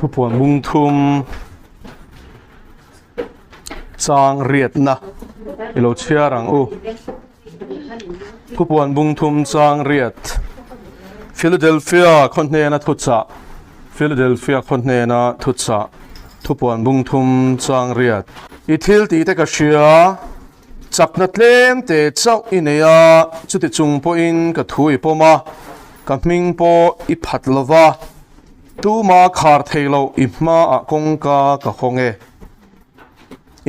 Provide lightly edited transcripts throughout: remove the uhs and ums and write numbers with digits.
Thupuan bung thum chang riatna i lo chhiar ang u. Thupuan bung thum chang riat Philadelphia khaw hnena thuchah Philadelphia khaw hnena thuchah Thupuan bung thum chang riat I thil tih te ka hria Chakna tlem te chauh i nei a, chuti chung pawhin ka thu i pawm a, ka hming pawh i phat lo va, tuma khar thei loh i hmaah kawngka ka hawng e.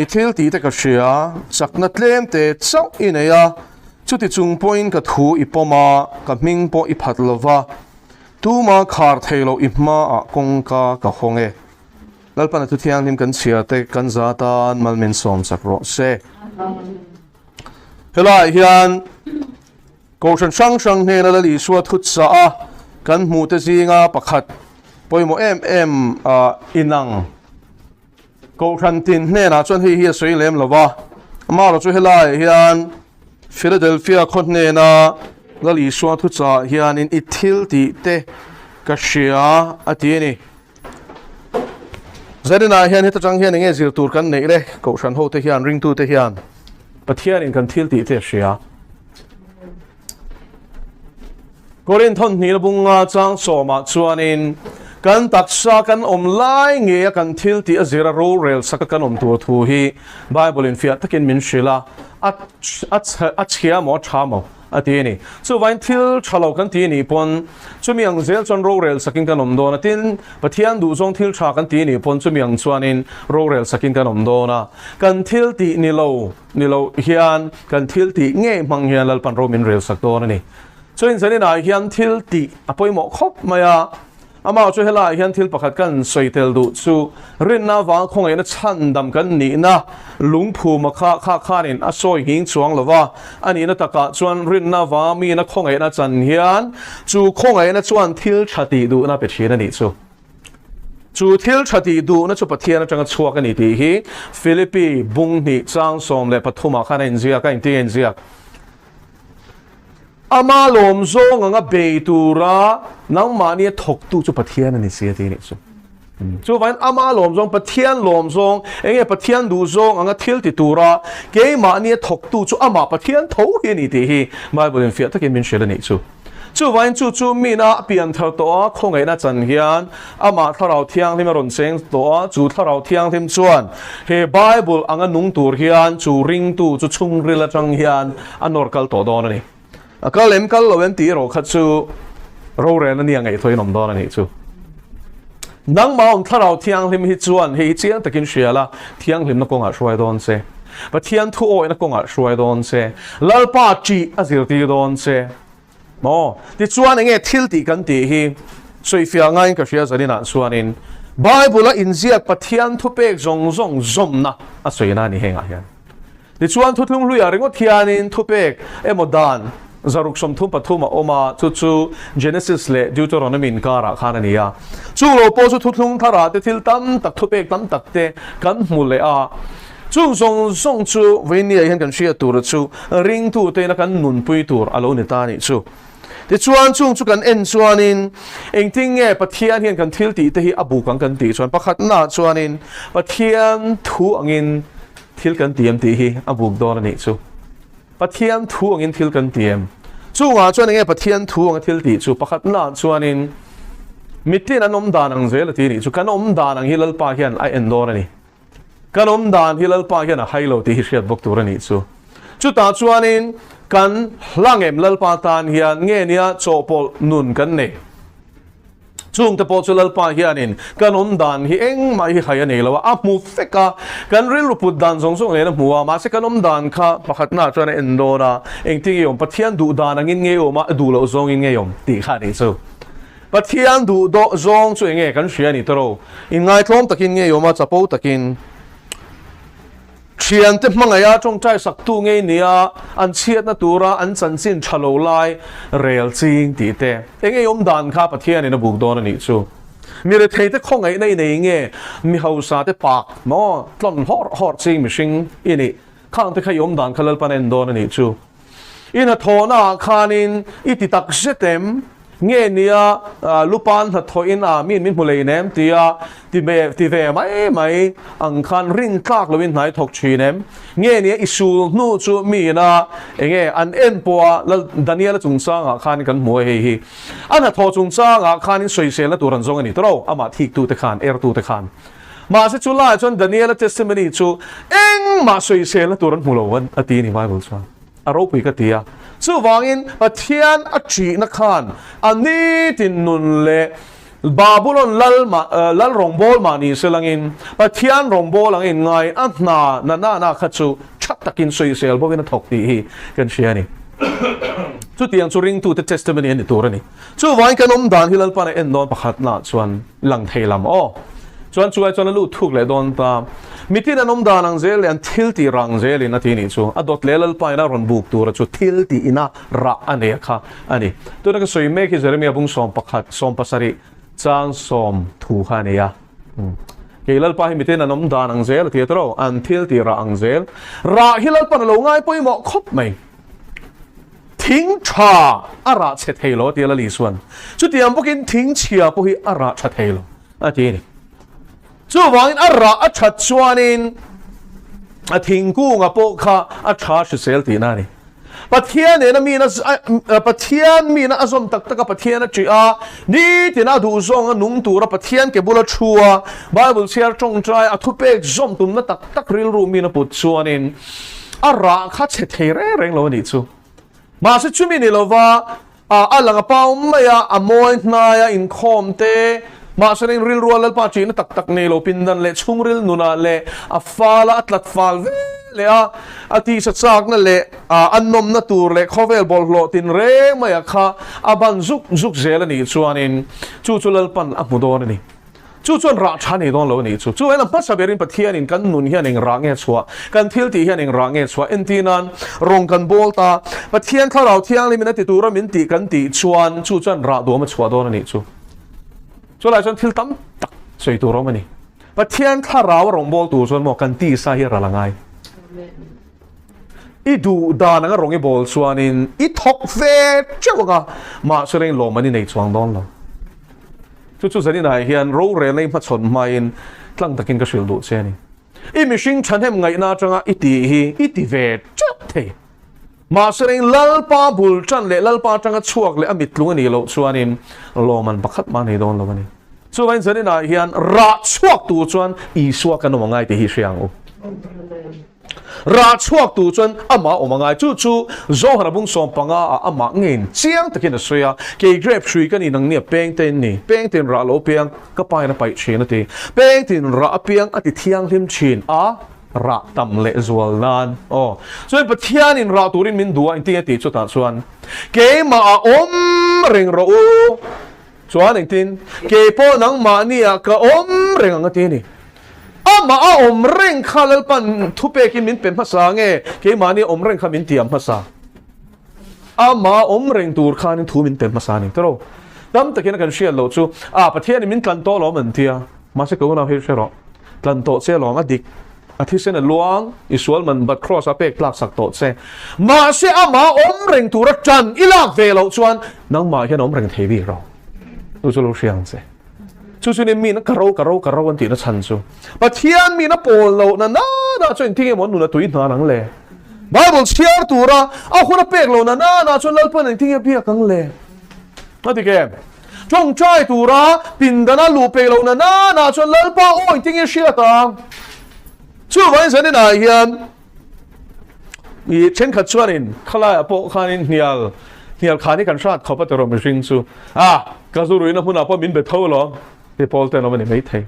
I thil tih te ka hria, chakna tlem te chauh i nei a, chuti chung pawhin ka thu i pawm a, ka hming pawh i phat lo va, tuma khar thei loh i hmaah kawngka ka hawng e. Lalpan a thu thianghlim kan chhiar te kan za tan mal min sawm chak rawh se. Helaiah hian Kohhran hrang hrang hnena Lal Isua thu chah a kan hmuh te zinga pakhat pawimawh em em inang Kohhran tin hnenah chuan hei hi a sawi lem lo va. Amaherawhchu helaiah hian Philadelphia khaw hnena Lal Isua thu chah hianin i thil tih te ka hria a ti a ni. Zaninah hian heta tang hian enge zir tur kan neih le Kohhran ho te hian ringtu te hian Pathianin kan thil tih te a hria. Korinth hawn hnih bunga chang sawmah chuanin kan taksa kan awm lai nge a kan thil tih a zira rorel saka kan awm tur thu hi Bible in fiah takin min hrilh a, a chhia maw a tha maw? A ti a ni. Chuvain thil tha lo kan ti a nih pawn chumi ang zel chuan rorel sakin kan awm dawn a. Tin, Pathian duhzawng thil tha kan ti a nih pawn chumi ang chuanin rorel sakin kan awm dawn a. Kan thil tih ni lo ni lo hian kan thil tih ngei hmang hian Lalpan ro min rel sak dawn a ni. Chuan zaninah hian thil tih a pawimawh khawp mai a. Amah chu helaiah hian thil pakhat kan sawi tel duh chu rinna avanga khawngaihna chhandam kan nihna lungphuma kha kha khanin a sawi nghing chuang lo va, a nihna takah chuan rinna avanga miin a khawngaihna chan hian chu khawngaihna chuan thil tha tih duhna pe thin a nih chu. Chu thil tha tih duhna chu Pathian atanga chhuak a ni tih hi Philippi bung hnih chang 13 ah khan a inziak a, engtin a inziak? Ama lawm zawng anga bei tura nangmahnia thawktu chu Pathian a ni si a ti a nih chu. Chuvangin ama lawm zawng, Pathian lawm zawng, enge Pathian duh zawng anga thil ti tura keimahnia thawktu chu amah Pathian tho hi a ni tih hi Bible in fiah takin min hrilh a nih chu. Chuvangin chu chu mina a pian thar tawh a, khawngaihna chan hian amah Thlarau Thianghlim a rawn cheng tawh a, chu Thlarau Thianghlim chuan he Bible anga nung tur hian chu ringtu chu chhungril atang hian a nawr kal tawh dawn a ni. A kal em kal lo em tih erawh kha chu rorel a nia ngaihtuahin awm dawn a nih chu. Nangmah awm Thlarau Thianghlim hi chuan hei hi chiang takin hria la, thianghlimna kawngah hruai dawn che, Pathian thu awihna kawngah hruai dawn che, Lalpa ṭih a zirtir dawn che. Maw? Tichuan enge thil tih kan tih hi sawifiah ngaiin ka hria zaninah chuanin Bible-a inziak Pathian thupek zawng zawng zawmna a sawina a ni hengah hian. Tichuan thuthlung hluiah ringawt hianin thupek emaw dan 333 a awm a, chu chu Genesis leh Deuteronomy inkarah khan a ni a. Chung lo pawh chu thuthlung tharah te thil tam tak thupek tam tak te kan hmu leh a. Chung zawng zawng chu Veinia hian kan hriat tur chu ringtute ina kan nunpui tur a lo ni ta a nih chu. Tichuan chung chu kan en chuanin engtin nge Pathian hian kan thil tih te hi a buk ang kan tih chuan pakhatnaah chuanin Pathian thu angin thil kan ti em tih hi a buk dawn a nih chu. Pathian thu angin thil kan ti em? Chungah chuan enge Pathian thu anga thil tih chu? Pakhatnaah chuanin mitin an awm dan ang zel a ti a nih chu. Kan awm dan ang hi Lalpa hian a en dawn a ni. Kan awm dan hi Lalpa hian a hai lo tih hi hriat bawk tur a nih chu. Chutah chuanin kan hlang em Lalpa tan hian nge nia chawhpawlh nun kan nei. Chungte pawh chu Lalpa hianin kan awm dan hi engmah hi hai a nei lo a, a hmu fek a, kan rilru put dan zawng zawng nen a hmu a, mahse kan awm dan kha pakhatnaah chuan a en dawn a, engtin nge awm, Pathian duh dan angin nge awm a, a duh loh zawngin nge awm tih kha a nih chu. Pathian duh dawh zawng chu enge kan hria a ni tawrh o, inngaitlawm takin nge awm a, chapo takin. Thiante hmangaiha tawngtai saktu ngei nia an chhiatna tura an chanchin tha lo lai rel ching tih te. Eng ei awm dan kha Pathianin a buk dawn a nih chu. Mi retheite khawngaihna i nei nge mi hausa te pak maw tlawn hawrh hawrh ching mihring i nih khang te kha i awm dan kha Lalpan a en dawn a nih chu. I hnathawhna ah khanin i ti tak zet em? Nge nia lupan hnathawhin a miin min hmu lei nem tia ti ve ti ve mai mai ang khan rin tlak loin hnai thawk thin em? Nge nia i sul hnu chu miin a enge an en pawh a Lal Daniela chungchangah khan kan hmu a hei hi. A hnathawh chungchangah khanin sawiselna tur an zawng a ni tawh amah thiktute khan ertute khan. Mahse chu laiah chuan Daniela testimony chu engmah sawiselna tur an hmu lo a ti a ni Bible chuan. A ropui ka ti a. Chuvangin Pathian a ṭihna khan a nitin nun leh Babulon lal mah lal rawngbâwl mah ni se langin Pathian rawngbâwl ang inngai a hna na na na kha chu ṭha takin sawisel bawkin a thawk tih hi kan hria a ni. Chutiang chu ringtute testimony a ni tur a ni. Chuvangin kan awm dan hi Lalpan a en dawn pakhatnaah chuan lang thei lam aw. Chuan chulai chuan a lut thuk leh dawn ta. Mitin an awm dan ang zel leh an thil tih rang zelin a ti nih chu. A dawt leh Lalpa ina rawn buk tura chu thil tih ina rah a nei a kha a ni. Tuna ka sawi mek hi Jeremia bung 11, 17 chang sawm thu kha a ni a. Kei Lalpa hi mitin an awm dan ang zel a ti a tawh lo, an thil tih rah ang zel. Rah hi Lalpan a lo ngai pawimawh khawp mai. Thing tha a rah chhe thei lo a ti a Lali chuan. Chutiang bawkin thing chhia pawh hi a rah tha thei lo a ti a ni. Chuvangin a rah a that chuanin a thingkunga pawh kha a tha hrisel tihna a ni. Pathian nena mina Pathian mina a zawm tak taka Pathian a ṭih a, nitina a duh zawnga nung tura Pathian ke bula thu a, Bible chhiar ṭawngṭai a thupek zawm tumna tak tak rilru mina put chuanin A rah kha chhe thei reng reng lo a nih chu. Mahse chumi ni lova a lang a pau mai a, a mawi hnai a inkhawm te, mahse eng rilrua Lalpa ṭihna tak tak nei lo pindan leh chhungril nunah leh a fal a, a tlat fal ve leh a, a tisa chakna leh a nawmna tur leh khawvel bawlhhlawh tinreng maia kha a ban zuk zuk zel a nih chuanin chu chu Lalpan a hmu dawn a ni. Chu chuan rah tha nei dawn lo a nih chu. Chu en a hmasa berin Pathianin kan nun hian eng rah nge chhuah, kan thil tih hian eng rah nge chhuah entir nan rawng kan bawl ta. Pathian Thlarau Thianghlimin a ti tura min tih kan tih chuan chu chuan rah duam a chhuah dawn a nih chu. Chulai chuan thil tam tak sawi tur a awm a ni. Pathian Thlarau a rawngbâwl tur chuan maw kan tisa hi a ral a ngai. I duh dan anga rawng i bawl chuanin i thawk ve teuh ang a, mahse reng lawm an i nei chuang dawn lo. Chu chu zaninah hian rorelna i hmachhawn hmain tlang takin ka hrilh duh che a ni. I mihring thahnem ngaihna atanga i tih hi i ti ve teuh thei. Mahse reng Lalpa bul tan leh Lalpa atanga chhuak leh a mittlung a nih loh chuanin lawmman pakhat mah nei dawn lo a ni. Chuvangin zaninah hian rah chhuak tur chuan Isua kan awm angai tih hi hria ang u. Rah chhuak tur chuan amah awm a ngai. Chu chu Zohana bung 15 ah amah ngeiin chiang takin a sawi a, Kei grape hrui ka ni nang nia peng te in ni, peng tin rah lo piang ka pain a paih thin a ti. Peng tin rah a piang a ti thianghlim thin a, rah tam leh zual nan. Aw. Chuan Pathianin rah turin min duh a engtin a tih chutah chuan keimah a awm reng rawh u. Chuan engtin? Kei pawh nangmahniah ka awm reng ang a ti a ni. Amah a awm reng kha Lalpan thupekin min pe hmasa nge keimahni awm reng kha min tiam hmasa? Amah a awm reng tur khanin thu min pe hmasa a ni tawh lo. Tam takin a kan hriat loh chu, Ah, Pathianin min tlan tawh alawm an tia. Mahse ka unau hi hre rawh. Tlan tawh che alawm a dik. A thisen a luang, i sual man bat cross a pek tlak sak tawh che. Mahse amah awm reng tura tan i lak ve loh chuan nangmah hian awm reng thei bik ro. Chu chu lo hria ang che. Chu chu ni min ka ro ka ro ka ro an tihna chhan chu. Pathian min a pawl loh na na na chuan engtin nge maw an nun a tui hnan ang le? Bible chhiar tura a hun a pek loh na na na chuan Lalpan engtin nge biak ang le? A ti ke. Tawngtai tura pindana luh peih loh na na na chuan Lalpa aw engtin nge hriat ang? Chuvangin zaninah hian i thenkhat chuanin khalaiah pawh khanin hnial hnial khan hi kan hrat khawp a ti rawh mihring chu. A, ka zu ruihna hmunah pawh min be tho alawm ti pawl te an awm a ni maithei.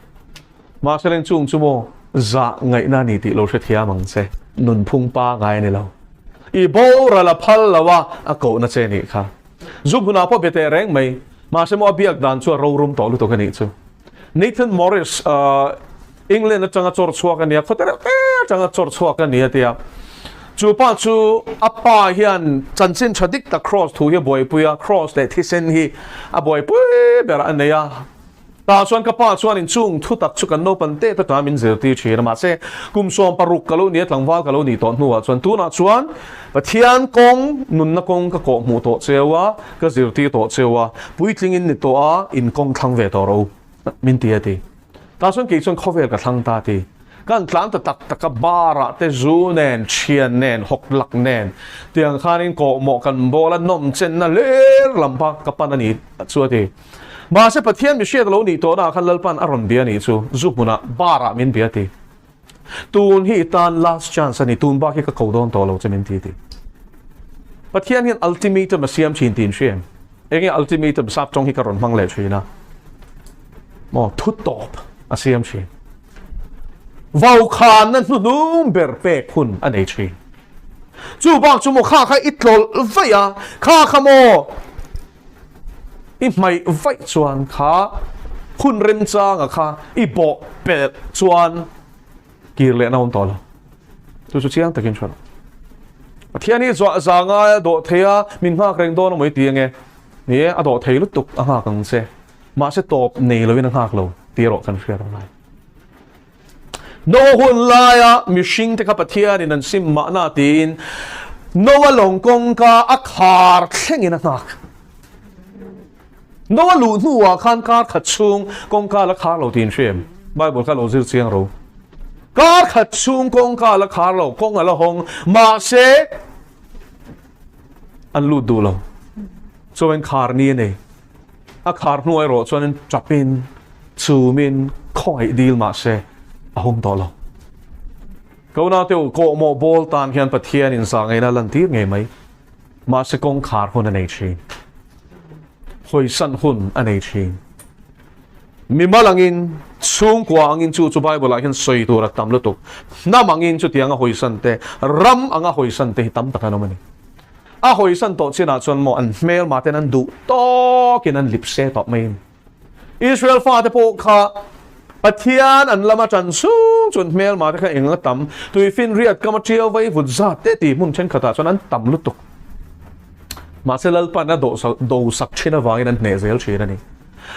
Mahse leng chung chu maw zah ngaihna a ni tih lo hrethiam ang che, nunphung pangai a ni lo. I boral a phal lo a, a kohna che nih kha. Zu hmunah pawh be teh reng mai, mahse maw a biak dan chu a rorum tawh lutuk a nih chu. Nathan Morris, England atanga chawr chhuak a nia, khawte reuh te atanga chawr chhuak a ni a tia. Chu pa chu a pa hian chanchin tha dik tak Cross thu hi a buaipui a, Cross leh thisen hi a buaipui ber a nei a. Tah chuan ka pa chuanin chung thu tak chu kan naupan te ta min zirtir thin a, mahse kum 16 ka lo nia tlangval ka lo nih tawh hnuah chuan tunah chuan Pathian kawng nunna kawng ka kawh hmuh tawh cheu a, ka zirtir tawh cheu a, puitlingin ni tawh a, in kawng thlang ve tawh rawh u min ti a ti. Tah chuan kei chuan khawvel ka thlang ta ti. Kan tlan ta tak tak a, bar ah te zu nen, thian nen, hawk lak nen tiang khanin kawhmawh kan bawl a, nawm chenna ler lam kha ka pan a ni chu a ti. Mahse Pathian mi hriat a lo nih tawhna ah khan Lalpan a rawn bia a nih chu, zu hmunah bar ah min bia ti. Tun hi i tan last chance a ni, tun bak hi ka ko dawn tawh lo che min ti ti. Pathian hian ultimatum a siam thin tih in hria em? Enge ultimatum sap tawng hi ka rawn hmang leh thin a. Maw thu tawp a siam thin. Vaukhanna hnuhnung ber pek hun a nei thin. Chu bak chu maw kha kha i tlawlh vaih a, kha kha maw i hmaih vaih chuan kha hun remchanga kha i bawh pelh chuan kir lehna awm tawh lo. Chu chu chiang takin hria rawh. Pathian hi zuah za ngai a dawh thei a, min nghak reng dawn a maw i ti ange? Ni e, a dawh thei lutuk a nghak ang che. Mahse tawp nei loin a nghak lo tih erawh kan hriat ang lai. Noa hun laia mihring te kha Pathianin an sim mahna tiin Noa lawng kawngka a khar thlengin a nghak. Noa luh hnuah khan kar khat chhung kawngka la khar lo tiin hria em? Bible kha lo zir chiang ro. Kar khat chhung kawngka la khar lo, kawng a la hawng, mahse an lut duh lo. Chuan khar ni a nei. A khar hnuai erawh chuanin tapin, chumin, khawngaih dil mahse a hum tawh lo. Ka unaute u, kawhmawh bawl tan hian Pathianin zahngaihna a lantir ngei mai. Mahse kawngkhar hun a nei thin. Hawisan hun a nei thin. Mimal angin, chhungkua angin chu chu Bible ah hian sawi tur a tam lutuk. Hnam angin chutiang a hawisan te, ram anga hawisan te hi tam tak an awm a ni. A hawisan tawh chinah chuan maw an hmelma ten an duh tawkin an lip se tawh mai. Israel fate pawh kha Pathian an lama ṭan chung chuan hmelma te kha eng la tam, tuifinriat kama ṭiau vai vut zat te tih hmun ṭhenkhatah chuan an tam lutuk. Mahse Lalpa'n a dosak ṭhin avangin an hneh zel ṭhin a ni.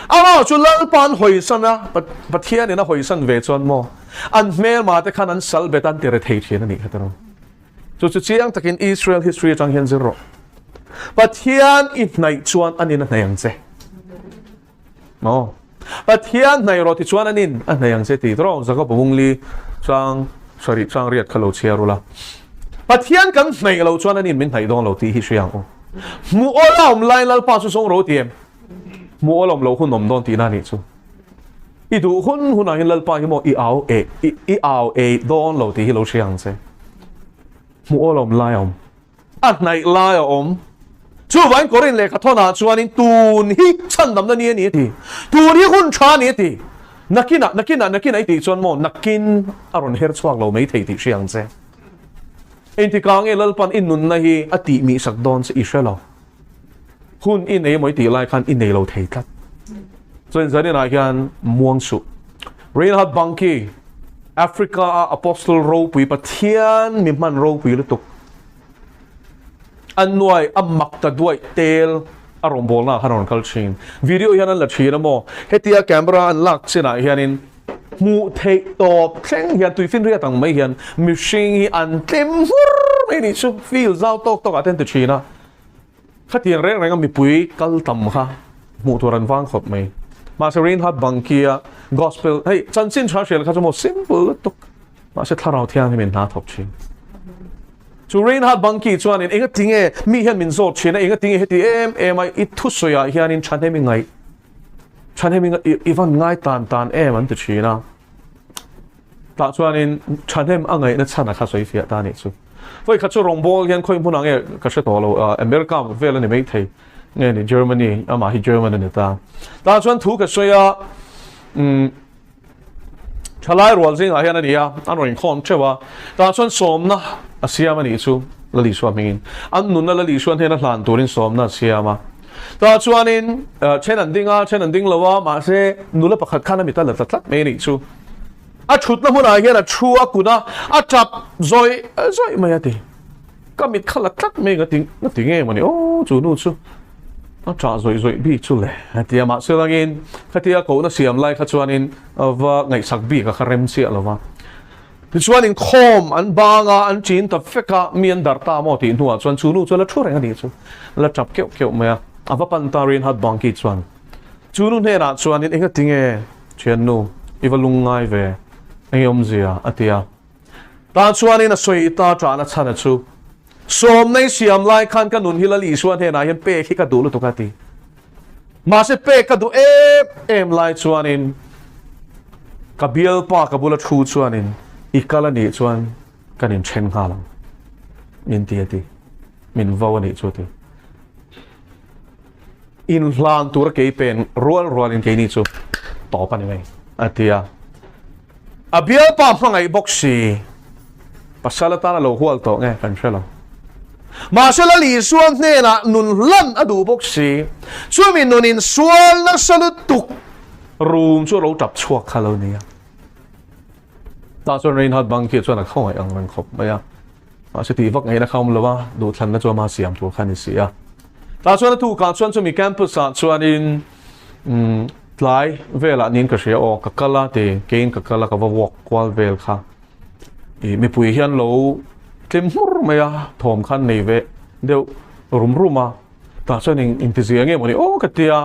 Amah chu Lalpa'n hawisan a, Pathianin a hawisan ve chuan maw an hmelma te khan an sal bet an ti rethei ṭhin a nih kha tiraw. Chu chu chiang takin Israel history atang hian zir rawh. Pathian i hnaih chuan anin a hnaih ang che. Maw? Pathian hnaih rawh ti chuan anin a hnaih ang che ti tawh Jacob Bungli chang sarih chang riat kha lo chhiar ula. Pathian kan hnaih lo chuan anin min hnaih dawn lo tih hi hria ang u. Hmuh awl a awm lai Lalpa chu zawng ro ti em? Hmuh awl awm lo hun awm dawn tihna a nih chu. I duh hun hunah hian Lalpa hi maw i au e, i, i au ei dawn lo tih hi lo hria ang che. Hmuh awl awm lai a awm. A hnaih lai a awm. Chuvangin Korin lehkha thawnah chuanin tun hi chhandamna ni a ni a ti. Tun hi hun tha a ni a ti. Nakinah, nakinah, nakinah i tih chuan maw nakin a rawn her chhuak lo mai thei tih hria ang che. Engtikah nge Lalpan i nunna hi a tih mihsak dawn che i hre lo. Hun i nei emaw i tih lai khan i nei lo thei tlat. Chuan zaninah hian muang suh. Reinhard Bonnke, Africa a Apostle ropui Pathian mi hman ropui lutuk. A nuai a mak ta duaih tel a rawngbawlna ah khan a rawn kal thin. Video hian an la thin a maw? Hetia camera an lak chinah hianin hmuh theih tawp thleng hian tuifinriat ang mai hian mihring hi an tlem hmur mai nih chu field zau tawk tawk ah te an ti thin a. Khatiang reng reng a mipui kal tam kha hmuh tur an vang khawp mai. Mahse Reinhard Bonnke-a Gospel hei chanchin tha hrial kha chu maw simple lutuk. Mahse thlarau thianghlim in hna thawk thin. Chu Reinhard Bonnke chuanin enga tinge mi hian min zawt thin a, enga tinge heti em em a i thusawiah hianin thahnem i ngaih, thahnem i i van ngai tan tan em an ti thin a. Tah chuanin thahnem a ngaihna chhan a kha sawi fiah ta a nih chu. Vawi khat chu rawngbâwl hian khawi hmunah nge ka hre tawh lo, America vel a ni maithei nge ni Germany, amah hi German a ni ta. Tah chuan thu ka sawi a, umm thalai rual zingah hian a ni a, an rawn inkhawm theuh a, tah chuan sawmna a siam a nih chu Lal Isua hmingin. An nunna Lal Isua hnena hlan turin sawmna a siam a. Tah chuanin then an ding a, then an ding lo a, mahse nula pakhat khan a mit a la tla tlat mai a nih chu. A thutna hmunah hian a thu a kun a, a tap zawih zawih mai a ti. Ka mit kha la tlat mai nga ti nga ti nge mawni aw chu nu chu. A ṭah zawih zawih bik chu le a ti a, mahse langin khatia kohna siam lai kha chuanin va ngaihsak bik a kha rem chiah lo va. Tichuan inkhawm an bang a, an ṭin ta vek a, mi an darh ta maw tih hnuah chuan chu nu chu a la ṭhu reng a nih chu, la ṭap keuh keuh mai a, a va pan ta Reinhard Bonnke chuan chu nu hnenah chuanin enga tinge ṭhiannu i va lung ngai ve, enge awmzia a ti a. Tah chuanin a sawi ta ṭahna chhan a chu, Sawmna i siam lai khan ka nun hi Lal Isua hnenah hian pek hi ka duh lutuk a ti. Mahse pek ka duh em em lai chuanin ka bialpa ka bula thu chuanin i kal a nih chuan kan inthen nghal ang min ti a ti. Min vo a nih chu a ti. Inhlan tura kei pen rual rualin keini chu tawp a ni mai a ti a. A bialpa hmangaih bawk si, pasal atan a lo hual tawh nge kan hre lo. Mahse Lal Isua hnenah nun hlan a duh bawk si, chumi nun insual nasa lutuk rum chu a lo tap chhuak kha lo nia. Tah chuan Reinhard Bonnke chuan a khawngaih ang reng khawp mai a. Mahse tih vak ngaihna kha awm lo a, duhthlanna chu ama siam tur kha a ni si a. Tah chuan a tukah chuan chumi campus ah chuanin umm tlai velah niin ka hria aw, ka kal a ti, keiin ka kal a ka va walk kual vel kha. Ih mipui hian lo tlim hmur mai a, thawm khan nei ve deuh rum rum a. Tah chuan eng intizia nge mawni aw ka tia,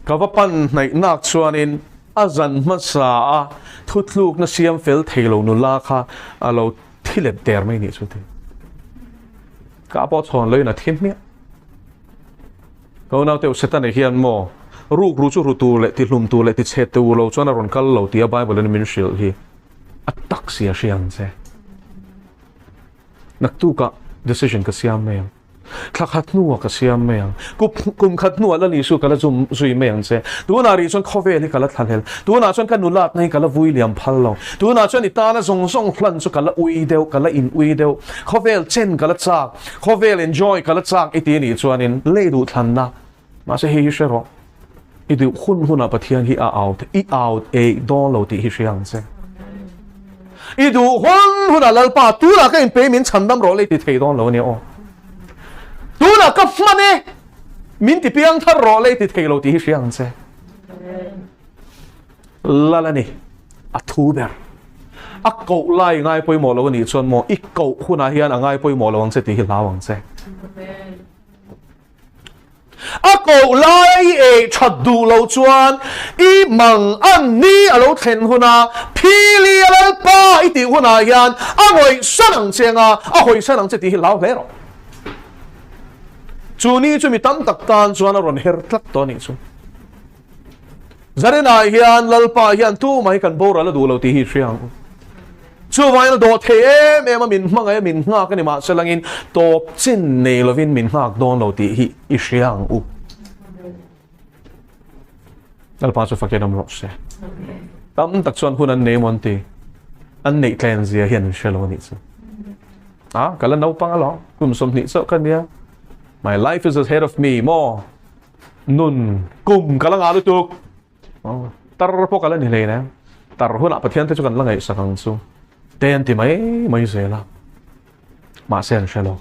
ka va pan hnaih nak chuanin a zan hmasa a thutlukna siam fel thei lo nula kha a lo Thi let der mai nih chu ti. Ka pawh chhawn loin a thi hmiah. Ka unau teuh Setana hian maw ruk ru chu ru tur leh ti hlum tur leh ti chhet tur lo chuan a rawn kal lo tia Bible in min hrilh hi a tak si a hria ang che. Naktukah decision ka siam mai ang. Thla khat hnuah ka siam mai ang. Kum khat hnuah Lal Isu ka la zum zui mai ang che. Tunah rih chuan khawvel hi ka la thla hlel. Tunah chuan ka nulatna hi ka la vui liam phal lo. Tunah chuan i tana zawng zawng hlan chu ka la ui deuh, ka la in ui deuh. Khawvel chen ka la chak, khawvel enjoy ka la chak i ti anih chuanin lei duh thlanna. Mahse hei hi hre rawh, i duh hun hunah Pathian hi a out, i out eih dawn lo tih hi hria ang che. I duh hun hunah Lalpa tunah ka inpei min chhandam rawh le i ti thei dawn lo a nia aw. Tunah ka hman e, min ti piang thar rawh le i ti thei lo tih hi hria ang che. Lal a ni, a thu ber. A koh lai ngai pawimawh lo a nih chuan maw i koh hunah hian a ngai pawimawh lo ang che tih hi hlau ang che. A koh lai i ei that duh lo chuan i mang an ni a lo thlen huna phili a Lalpa i tih hunah hian a ngawihsan ang che anga a hawisan ang che tih hi hlau hle rawh. Chu ni chu mi tam tak tan chuan a rawn her tlat tawh a nih chu. Zarinah hian Lalpa hian tumah hi kan boral a duh lo tih hi i hria ang u. Chuvangin a dawh thei em em a, min hmangaih a, min nghak a ni mahse langin tawp chin nei lovin min nghak dawn lo tih hi i hria ang u. Lalpa chu fakin awm rawh se. Tam tak chuan hun an nei maw an ti. An neih tlen zia hian an hre lo a nih chu. A, ka la naupang alawm, kum 20 chauh ka nia. My life is ahead of me maw? Nun kum ka la ngah lutuk. Tar pawh ka la ni hlei nem. Tar hunah Pathian te chu kan la ngaihsak ang chu. Te an ti mai mai zel a. Mahse an hre lo.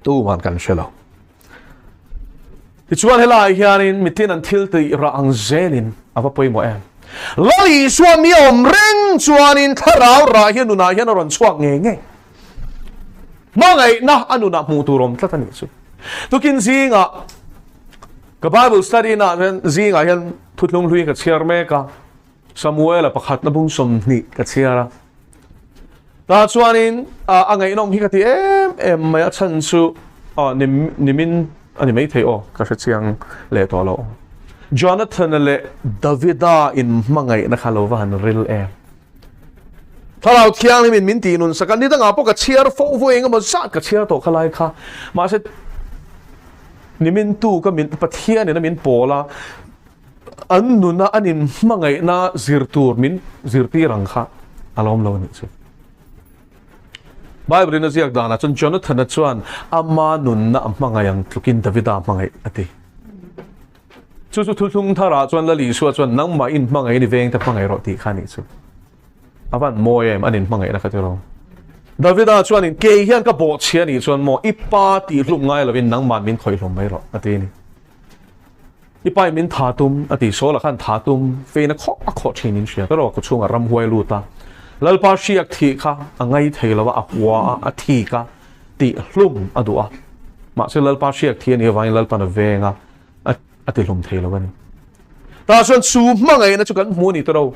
Tuman kan hre lo. Tichuan helai hianin mitin an thil tih rah ang zelin a va pawimawh em. Lal Isua mi awm reng chuanin thlarau rah hi a nunah hian a rawn chhuak ngei ngei. Hmangaihna a nunah hmuh tur awm tlat a nih chu. Tukin zingah ka Bible study na hian zingah hian thuthlung hlui ka chhiar mek a, Samuela pakhatna bung 20 ka chhiar a. Tah chuanin a ngaihnawm hi ka ti em em mai a chhan chu nimin a ni maithei aw ka hre chiang leh tawh lo. Jonathan-a leh Davida inhmangaihna kha lo va han ril em. Thlarau Thianghlimin min tih nun sak a, ni dangah pawh ka chhiar fo vawi eng emaw zat ka chhiar tawh kha lai kha. Mahse, nimin tu ka min Pathianin a min pawl a, an nuna an inhmangaihna zir tur min zirtir ang kha a lawm lo a nih chu. Bible-in a ziak danah chuan Jonathan-a chuan ama nunna a hmangaih ang tlukin Davida a hmangaih a ti. Chu chu thuthlung tharah chuan Lal Isua chuan nangmah in hmangaih ni veng te hmangaih rawh tih kha a nih chu. A van mawi em an in hmangaihna kha tiraw. Davida chuanin, Kei hian ka bawhchhia nih chuan maw i pa tihhlum ngai lovin nangman min khawihhlum mai rawh, a ti a ni. I pa in min tha tum, a ti. Saula khan tha tum fein a khawh a khawh thin in hria. Ka rawh kawchhungah ramhuai lut a, Lalpa hriak thih kha a ngai thei lo a, a hua a, a thik a, tihhlum a duh a. Mahse Lalpa hriak thih a nih avangin Lalpan a veng a, a tihlum thei lo a ni. Tah chuan chu hmangaihna chu kan hmu a ni ta lo.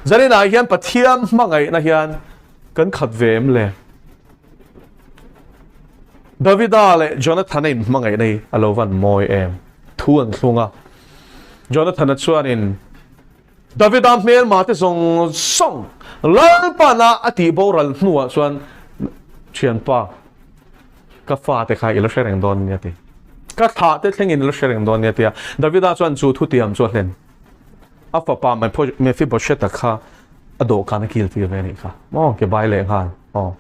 Zaninah hian Pathian hmangaihna hian kan khat ve em le? Davida leh Jonathana inhmangaihna hi a lo van mawi em? Thu an thlung a. Jonathana chuanin Davida hmelma te zawng zawng Lalpana a tih boral hnuah chuan thianpa ka fate kha i la hre reng dawn nia ti. Ka thlah te thlengin i la hre reng dawn nia tia. Davida chuan chu thutiam chu a hlen. A fapa Mephibosheth-a kha a dawhkan a kil tir ve a nih kha. Maw ke bai leh nghal. Aw.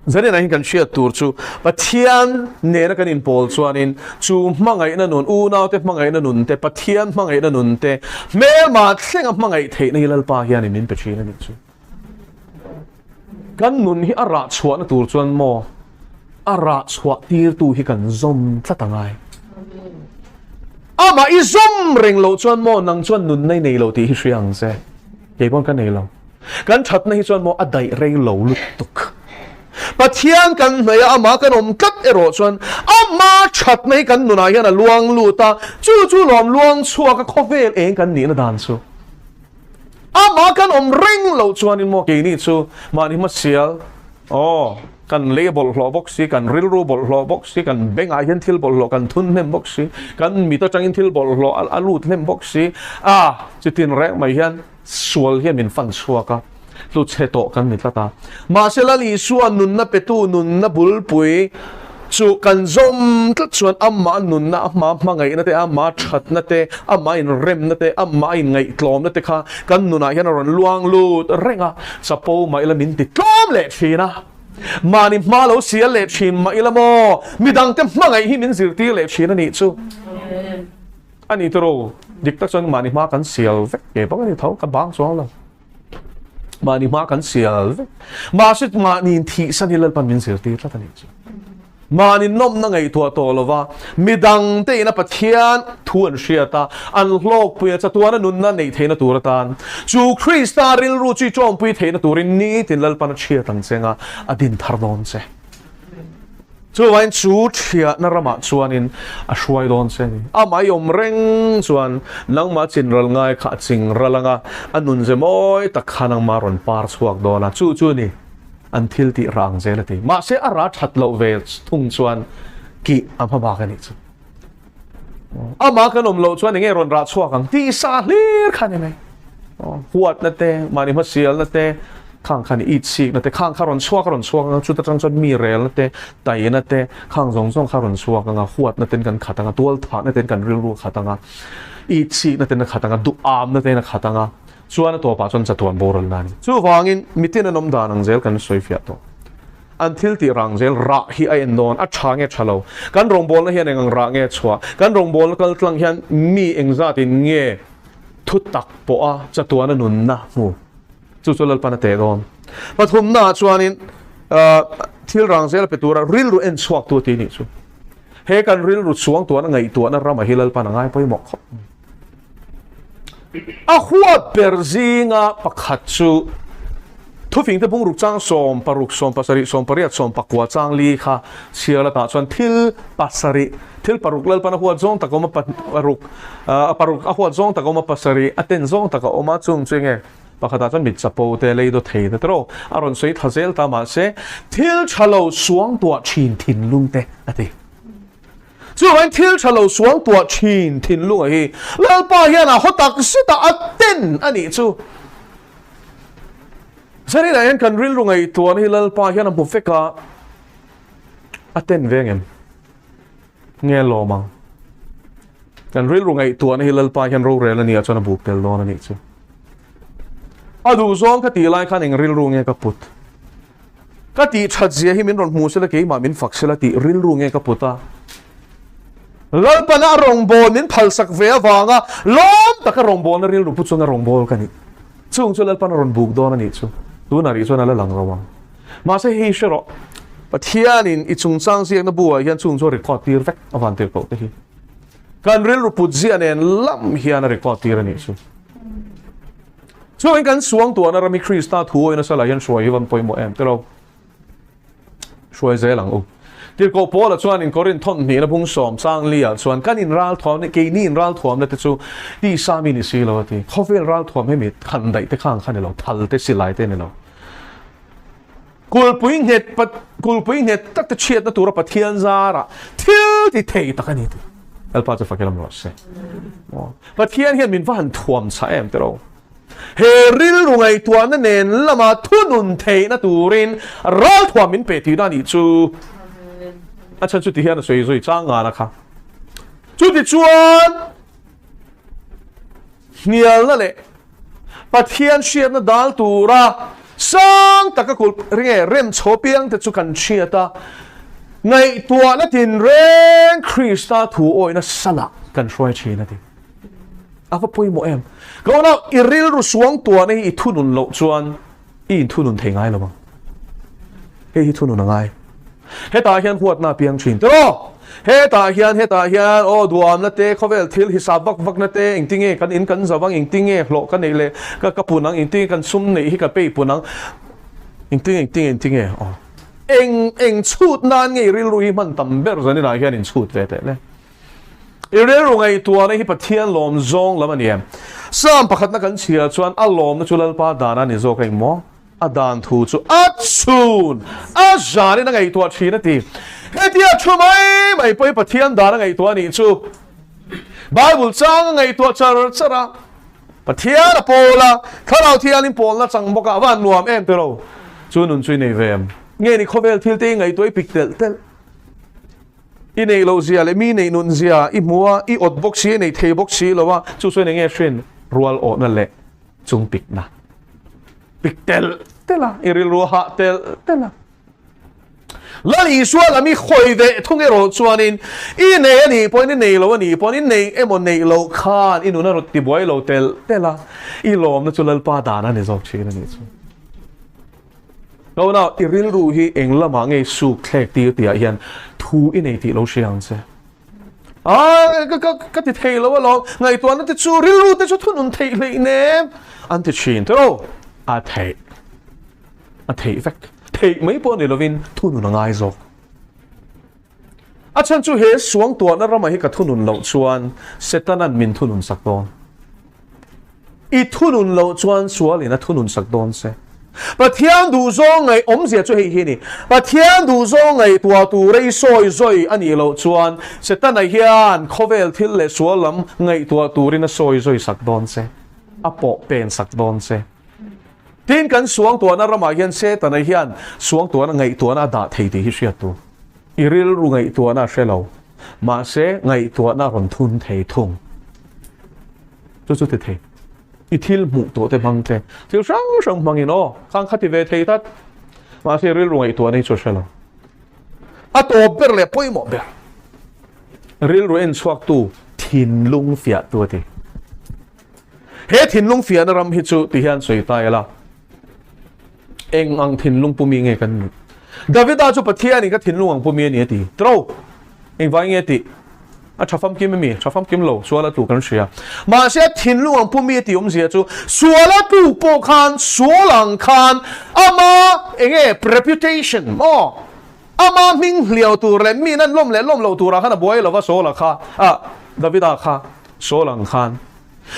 Zanin ah hian kan hriat tur chu Pathian nena kan inpawl chuanin chu hmangaihna nun, unaute hmangaihna nun te, Pathian hmangaihna nun te, hmelma thlenga hmangaih theihna hi Lalpa hianin min pe thin a nih chu. Kan nun hi a rah chhuahna tur chuan maw a rah chhuah tirtu hi kan zawm tlat a ngai. Amah i zawm reng loh chuan maw nang chuan nunna i nei lo tih hi hria ang che. Kei pawn ka nei lo. Kan thatna hi chuan maw a daih rei lo lutuk. Pathian kan hnaih a, amah kan awm tlat erawh chuan ama thatna hi kan nunah hian a luang lut a, chu chu lawm luang chhuak a khawvel eng kan nihna dan chu. Amah kan awm reng loh chuanin maw keini chu mahni hmasial aw kan lei a bawlhhlawh bawk si, kan rilru bawlhhlawh bawk si, kan bengah hian thil bawlhhlawh kan thun hnem bawk si, kan mit atangin thil bawlhhlawh a lut hnem bawk si a, chutin reng mai hian sual hian min fan chhuak a, hlu chhe tawh kan ni tlat a. Mahse Lal Isua nunna petu nunna bulpui chu kan zawm tlat chuan amah nunna, amah hmangaihna te, amah thatna te, amah inremna te, amah inngaihtlawmna te kha kan nunah hian a rawn luang lut reng a, chapo mah ila min ti tlawm leh thin a, mahni hma lo sial leh thin mah ila maw midangte hmangaih hi min zirtir leh thin a nih chu. A ni tawrh, dik tak chuan mahni hma kan sial vek nge bawk a ni tho, ka bang chuang lo. Mahni hma kan sial vek. Mahse mahni thihsan hi Lalpan min zirtir tlat a nih chu. Mahni nawmna ngaihtuah tawh lova midang te ina Pathian thu an hriat a, an hlawkpui a, chatuana nunna neih theihna tur atan chu Krista rilru chu i tawmpui theihna turin nitin Lalpan a chhiat ang che nga a din thar dawn che. Chuvain chu thiahna ramah chuanin a hruai dawn che a ni. Amah i awm reng chuan nangmah chinral ngai kha a chingral ang a, a nunze mawi tak kha nangmah rawn par chhuak dawn a, chu chu a ni an thil tih rang zel a ti. Mahse a ra that loh ve thung chuan kih a hma bak a nih chu. Amah kan awm loh chuan enge rawn rah chhuak ang tih sa hlir kha ni mai. Huatna te, mahni hmasialna te, khang khan it sikna te, khang kha rawn chhuak a rawn chhuak anga chuta tang chuan mi relna te, taina te, khang zawng zawng kha rawn chhuak anga huatna ten kan khat anga, tual thahna ten kan rilru a khat anga, it sikna ten a khat anga, duhamna ten a khat anga, chuan a tawpah chuan chatuan boralna a ni. Chuvangin mitin an awm dan ang zel kan sawi fiah tawh. An thil tih rang zel rah hi a en dawn, a tha nge tha lo? Kan rawngbawlna hian eng ang rah nge chhuah? Kan rawngbawlna kal tlang hian mi engzatin nge thu tak pawh a chatuana nunna hmu? Chu chu Lalpan a teh dawn. Pathumnaah chuanin thil rang zel a pe tura rilru en chhuaktu a ti nih chu. He kan rilru chuangtuahna ngaihtuahna ramah hi Lalpan a ngai pawimawh khawp mai. A huat ber zinga pakhat chu thufingte bungruk chang 16, 17, 18, 19 chang li kha chhiar latah chuan thil pasarih, thil paruk Lalpan a huat zawng tak a awm a, paruk, a paruk a huat zawng tak a awm a, pasarih a ten zawng tak a awm a, chung chu enge pakhatah chuan mit chapo te, lei daw thei te tawrh a rawn sawi thla zel ta mahse thil tha lo suangtuah thin thinlung te a ti. Chuvangin thil tha lo sual tuah thin thinlunga hi Lalpa hian a haw tak zet a, a ten a nih chu. Zaninah hian kan rilru ngaihtuahna hi Lalpa hian a hmu vek a, a ten ve ngem? Nge lawm ang? Kan rilru ngaihtuahna hi Lalpa hian rorel a nih ah chuan a buk tel dawn a nih chu. A duhzawng ka tih lai khan eng rilru nge ka put? Ka tih that zia hi min rawn hmu sela keimah min fak sela tih rilru nge ka put a. Lalpana a rawngbâwl min phalsak ve avanga lawm taka rawngbâwlna rilru pu chunga rawngbâwl ka ni. Chung chu Lalpana rawn buk dawn a nih chu. Tunah rih chuan a la lang lo ang. Mahse hei hre rawh, Pathianin i chungchang ziakna bu ah hian chung chu a record tir vek a van tirh koh te hi. Kan rilru put ziah nen lam hian a record tir a nih chu. Chuvangin kan suangtuahna ram hi Krista thu awih nasa lah hian hruai hi van pawimawh em tilo. Hruai zel ang u. Tirhkoh Paula chuanin Korinth thawn hnihna bung 12 ah chuan kan inralthuamna, keini inralthuamna te chu tisa mi ni si lo a ti. Khawvel ralthuam hemi khan daih te khan kha ni lo, thal te silai te ni lo. Kulpui nghet kulpui nghet tak te chhiatna tura Pathian zarah thil ti thei tak a ni ti. Lalpa chu fakin awm rawh se. Pathian hian min va han thuam chah em tiraw. He rilru ngaihtuahna nen lama thunun theihna turin ralthuam min pe tihna a nih chu. A chhan chu tihian a sawi zui chang ngana kha. Chutichuan hnialna leh Pathian hriatna dal tura sang taka kulh ringe rem chho piangte chu kan hriat a, ngaihtuahna tinreng Krista thu awihna salah kan hruai thin a ti. A va pawimawh em? Ka unau, i rilru suangtuahna hi i thunun loh chuan i inthunun thei ngai lo ang. Hei hi thunun a ngai. Hetah hian huatna a piang thin tiraw? Hetah hian, hetah hian, aw duamna te, khawvel thil hisap vak vakna te, engtinge kan in kan zau ang, engtinge hlawh ka neih leh ka ka pun ang, engtinge kan sum neih hi ka pei pun ang, engtinge, engtinge, engtinge, aw. Eng, eng chhut nan nge i rilru hi hman tam ber zaninah hian inchhut ve teh le. I rilru ngaihtuahna hi Pathian lawm zawng lam a ni em? Psalm pakhatna kan chhiar chuan a lawmna chu Lalpa dan a ni zawk eng maw? A dan thu chu a chhun a zanin a ngaihtuah thin a ti. Hetia thu mai mai pawh hi Pathian dan a ngaihtuah a nih chu. Bible chang a ngaihtuah char char a, Pathian a pawl a, Thlarau Thiangin pawlna chang bawk a, a van nuam em tiraw? Chu nun chu i nei ve em? Nge ni khawvel thil te i ngaihtuah i pik telh telh? I neih loh zia leh mi neih nun zia i hmu a, i awt bawk si, i neih thei bawk si lo a, chu chuan eng nge hrin rual awhna leh chung pikna pik telh telh a, i rilru a hah telh telh a. Lal Isua lam i hawi ve thung erawh chuanin i nei a nih pawhin i nei lo a nih pawhin i nei emaw neih loh khan i nun a rawn tibuai lo telh telh a, i lawmna chu Lalpa dan a ni zawk thin a nih chu. Lo nau, i rilru hi eng lamah nge suk thlek tir tihah hian thu i nei tih lo hria ang che. A, ka, ka, ka ti thei lo alawm, ngaihtuahna te chu rilru te chu thunun theih hleih nem an ti thin tiraw? A theih, a theih vek. Theih mai pawh ni lovin thunun a ngai zawk. A chhan chu he suangtuahna ramah hi ka thunun loh chuan Setana'n min thunun sak dawn. I thunun loh chuan sualin a thunun sak dawn che. Pathian duhzawng ngaih awmzia chu hei hi a ni. Pathian duhzawng ngaihtuah tura i sawi zawi a nih loh chuan Setana hian khawvel thil leh sual lam ngaihtuah turin a sawi zawi sak dawn che, a pawh pen sak dawn che. Tin, kan suangtuahna ramah hian Setana hian suangtuahna ngaihtuahna a dah thei tih hi hriat tur. I rilru ngaihtuahna a hre lo, mahse ngaihtuahna a rawn thun thei thung. Chu chu ti thei. I thil hmuh tawh te hmang te, thil hrang hrang hmangin aw, khang kha ti ve thei tlat. Mahse rilru ngaihtuahna hi chu a hre lo. A tawp ber leh pawimawh ber. Rilru en chhuaktu thinlung fiahtu a ti. He thinlung fiahna ram hi chu ti hian sawi ta ila, eng ang thinlung pumi nge kan nih? Davida chu Pathianin ka thinlung ang pumi a ni a ti. Tro! Engvai nge tih? A tha famkim ami? Tha famkim lo, sual a tlu kan hria. Mahse a thinlung ang pumi a tih awmzia chu sual a tluk pawh khan sual ang khan ama enge reputation maw? Ama hming hliau tur leh mi nan lawm leh lawm loh turah khan a buai lova Saula kha, ah Davida kha Saul ang khan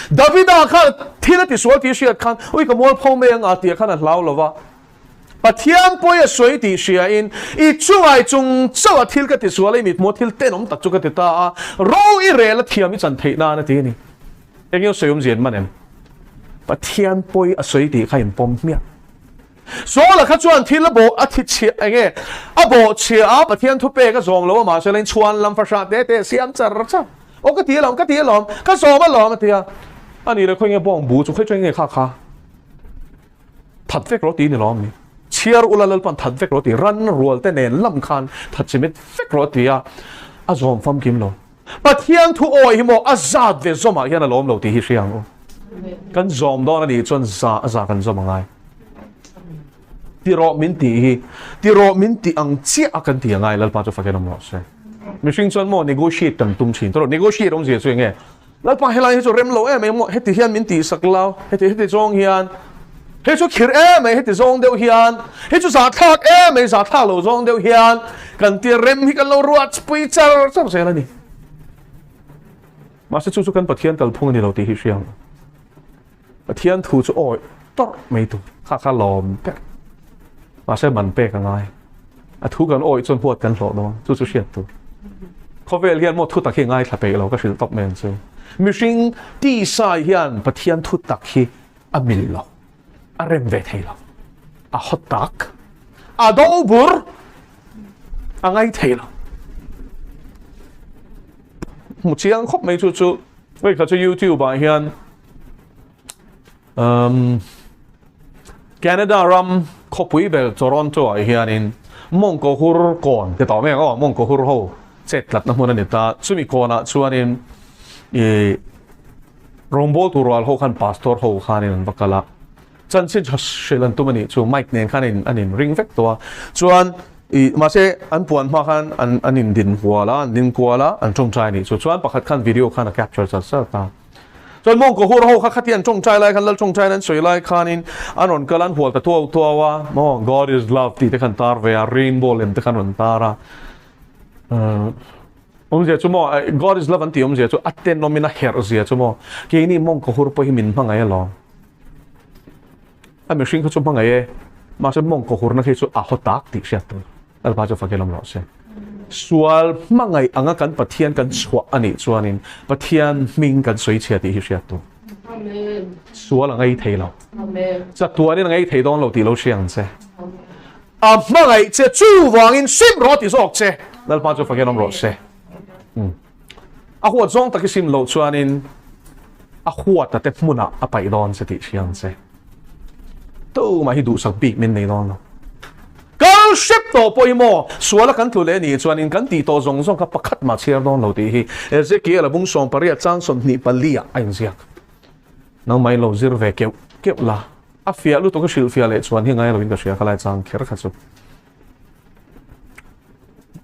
Davida kha thil a tisual tih hriat khan ui ka mualpho mai ang a tih khan a hlau lova. Pathian pawi a sawi tih hriain i chungai chung chauh a thil ka tisual a, i mithmuh a thil tenawm tak chu ka ti ta a, ro i rel a thiam i chan theih nan a ti a ni. Eng nge sawi awmzia in man em? Pathian pawi a sawi tih kha inpawm hmiah. Saula kha chuan thil a bawh a thi chhia eng nge a bawh chhia a, Pathian thupek a zawm lo a, mahse la inchhuan lam fahrah te te a siam char char. Aw ka ti alawm, ka ti alawm, ka zawm alawm a ti a. A nih leh khawi nge bawng bu chu khawi tawng nge kha kha that vek rawh ti ni lawm ni. Chhiar ula Lalpan that vek rawh ti, ran rual te nen lam khan that chimit vek rawh ti a, a zawm famkim lo. Pathian thu awi hi maw a zat ve zawmah hian a lawm lo tih hi hria ang u. Kan zawm dawn a nih chuan za a za kan zawm a ngai. Ti rawh min tih hi ti rawh min tih ang chiah a kan ti a ngai Lalpa chu fakin awm rawh se. Mihring chuan maw negotiate kan tum thin. Tawrh negotiate awmzia chu enge? Lalpa helai hi chu rem lo em em maw heti hian min tihsak lo heti heti zawng hian hei chu khir em mai heti zawng deuh hian hei chu zahthlak em mai zahthlak lo zawng deuh hian kan tia rem hi kan lo ruat pui char char zel a ni. Mahse chu chu kan Pathian kalphung a ni lo tih hi hria ang. Pathian thu chu awih tawrh mai tur kha kha lawm ber. Mahse man pek a ngai. A thu kan awih chuan huat kan hlawh dawn, chu chu hriat tur. Khawvel hian maw thutak hi ngaithla peih lo ka hrilh tawp mai ang chu. Mihring tisai hian Pathian thutak hi a mil lo, a rem ve thei lo. A hawt tak, a do bur, a ngai thei lo. Hmu chiang khawp mai chu chu. Hei kha chu YouTube ah hian um, Canada ram khawpui ber Toronto ah hianin mawngkaw hur kawn ti tawh mai ang aw mawngkaw hur ho chet tlatna hmun a ni ta chumi kawnah chuanin i rawngbawl tur rual ho khan pastor ho khanin an va kal a Chanchin tha hrilh an tum a nih chu mic nen khan an in ring vek tawh a, chuan ih mahse an puan hma khan an an in din hual a, an ding kual a, an tawngtai a nih chu, chuan pakhat khan video khan a capture char char ta. Chuan mawngkaw hur ho kha khatia an tawngtai lai khan lal tawngtaiin an sawi lai khanin an rawn kal a, an hual ta tuau tuau a, maw God is love tih te khan tar ve a, rainbow lem te khan rawn tar a, Awmzia chu maw, God is love an tih awmzia chu a tenawmin a herh zia chu maw, keini mawngkaw hur pawh hi min hmangaih alawm. A mihring kha chu hmangaih e, mahse mawngkaw hurna khi chu a haw tak tih hriat tur. Lalpa chu fakin awm rawh se. Sual hmangaih anga kan Pathian kan chhuah a nih chuanin Pathian hming kan sawi chhia tih hi hriat tur. Sual a ngei thei lo. Chatuanin a ngei thei dawn lo tih lo hria ang che. A hmangaih che chuvangin sim rawh ti zawk che. Lalpa chu fakin awm rawh se. A huat zawng tak i sim loh chuanin a huata te hmunah a paih dawn che tih hria ang che. Tumah hi duhsak bik min nei dawn lo. Kal hrep tawh pawh hi maw suala kan tlu leh nih chuanin kan tih tawh zawng zawng kha pakhat mah chhiar dawn lo tih hi Ezekiel a bung 18 chang 24 ah a inziak. Nangmah in lo zir ve keuh keuh la. A fiah lutuk a hrilhfiah leh chuan hi ngai loin ka hria khalai chang kher kha chu.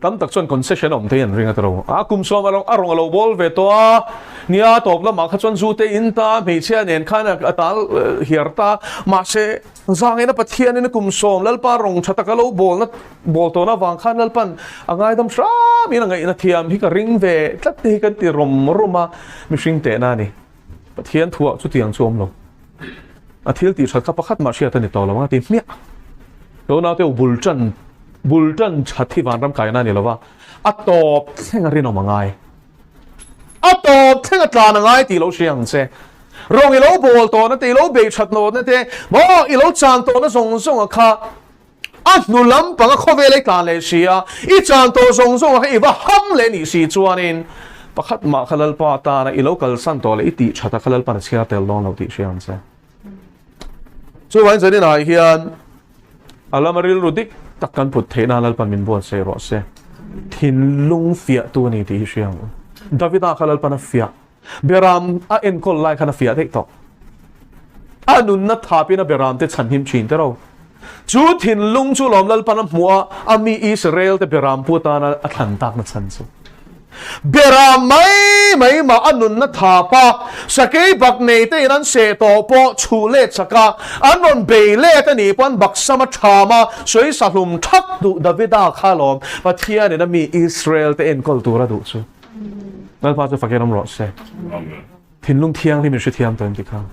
Tam tak chuan concession a awm thei an ring a tiro. A kum sawm a rawng a lo bawl ve tawh a, nia tawp lamah kha chuan zu te in ta, hmeichhia nen khan a tal hiar ta, mahse zangena Pathianin a kum sawm Lalpa rawng tha taka lo bawlna bawl tawhna avang khan Lalpan a ngaidam hramin a ngaihna thiam hi ka ring ve tlat te hi kan ti rawm rawm a, mihring tehna a ni. Pathian thuah chutiang chu awm lo. A thil tih that kha pakhat mah hriat a ni tawh lo ang a ti hmiah. Lo naute u bul tan bul tan that hi vanram kaina a ni lo va, a tawp thleng a rinawm a ngai. A tawp thleng a tlan a ngai tih lo hria ang che. Rawng i lo bawl tawhna te, i lo bei that nawhna te, maw i lo chan tawhna zawng zawng a kha A hnu lampang a khawvel ei tlan leh si a, i chan tawh zawng zawng ah kha i va ham leh nih si chuanin pakhat mah kha Lalpa atana i lo kalsan tawh leh i tih that a kha Lalpan a chhiar tel dawn lo tih hria ang che. Chuvangin zanin ah hian a lama rilru dik tak kan put theih nan Lalpan min buatsaih rawh se. Thinlung fiahtu a ni tih hi hria ang u. Davida kha Lalpan a fiah. Beram a enkawl lai khan a fiah daih tawh. A nunna thapin a beramte chhanhim thin te ro. Chu thinlung chu lawm Lalpan a hmuh a, a mi Israel te beram pu atana a thlan takna chhan chu. Beram mai mai mah a nunna thap a, sakei bak nei te in an seh tawh pawh chhuh let chak a, an rawn bei let a nih pawh an baksam a tham a, sawi sahlum thak duh Davida kha lawm Pathianin a mi Israel te enkawl tur a duh chu. Lalpa chu fakin awm rawh se. Thinlung thianghlim in hrethiam tawh em ti kha.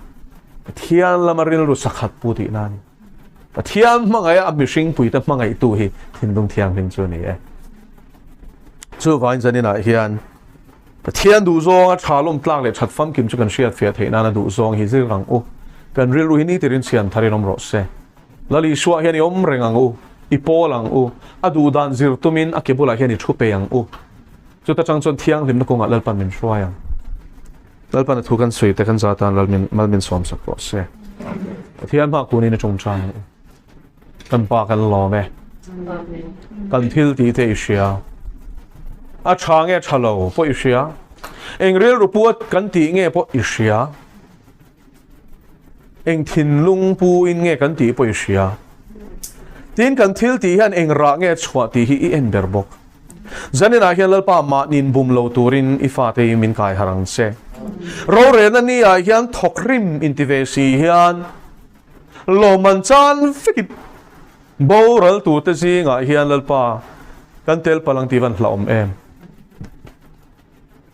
Pathian lama rilru sakhat pu tihna a ni. Pathian hmangaih a mihring puite hmangaihtu hi thinlung thianghlim chu a ni e. Chuvangin zaninah hian Pathian duhzawng a tha lawm tlak leh that famkim chu kan hriatfiah theih nana duhzawng hi zir ang u. Kan rilru hi nitirin chhian tharin awm rawh se. Lal Isua hian i awm reng ang u, i pawl ang u, a duhdan zir tumin a ke bulah hian i thu pe ang u. Chuta chang chuan thianghlimna kawngah Lalpan min hruai ang. Lalpan a thu kan sawi te kan za tan Lal min mal min sawm sak rawh se. Pathian hma kunin i tawngtai ang u. Kan pa kan lawm e. Kan thil tih te i hria. A tha nge tha lo pawh i hria. Eng rilru pu kan tih nge pawh i hria. Eng thinlung pu in nge kan tih pawh i hria. Tin, kan thil tih hian eng rah nge chhuah tih hi i en ber bawk. Zaninah hian Lalpa mahni'n bum lo turin i fate hi min kai harh ang che. Rorelna ni ah hian thawkrim inti ve si hian lawmman chan vekin boral turte zingah hian Lalpa kan tel palh ang tih van hlauhawm em.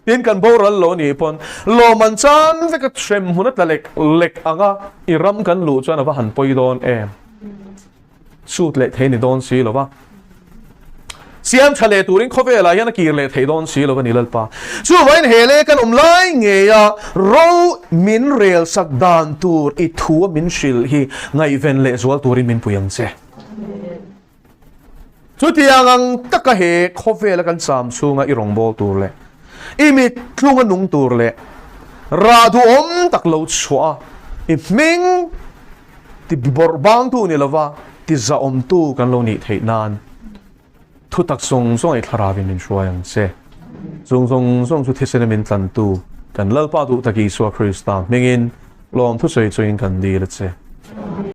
Tin kan boral lo nih pawn lawmman chan veka hrem hmun a tla lek lek anga i ram kan luh chuan a va han pawi dawn em. Sut leh thei ni dawn si lo va. Siam tha leh turin khawvelah hian a kir leh thei dawn si lo va ni Lalpa. Chuvangin he leh kan awm lai ngeia ro min rel sak dan tur i thu a min hrilh hi ngaihven leh zual turin min pui ang che. Chutiang ang taka he khawvela kan cham chhunga i rawngbâwl tur leh i mittlunga nung tur leh rah duhawm tak lo chhuah a, i hming ti bawrh bangtu ni lova ti zahawmtu kan lo nih theih nan thutak zawng zawng i thlarauin min hruai ang che. Chung zawng zawng chu thisena min tlantu kan Lalpa duh tak Isua Krista hmingin lawmthu sawi chungin kan dil a che.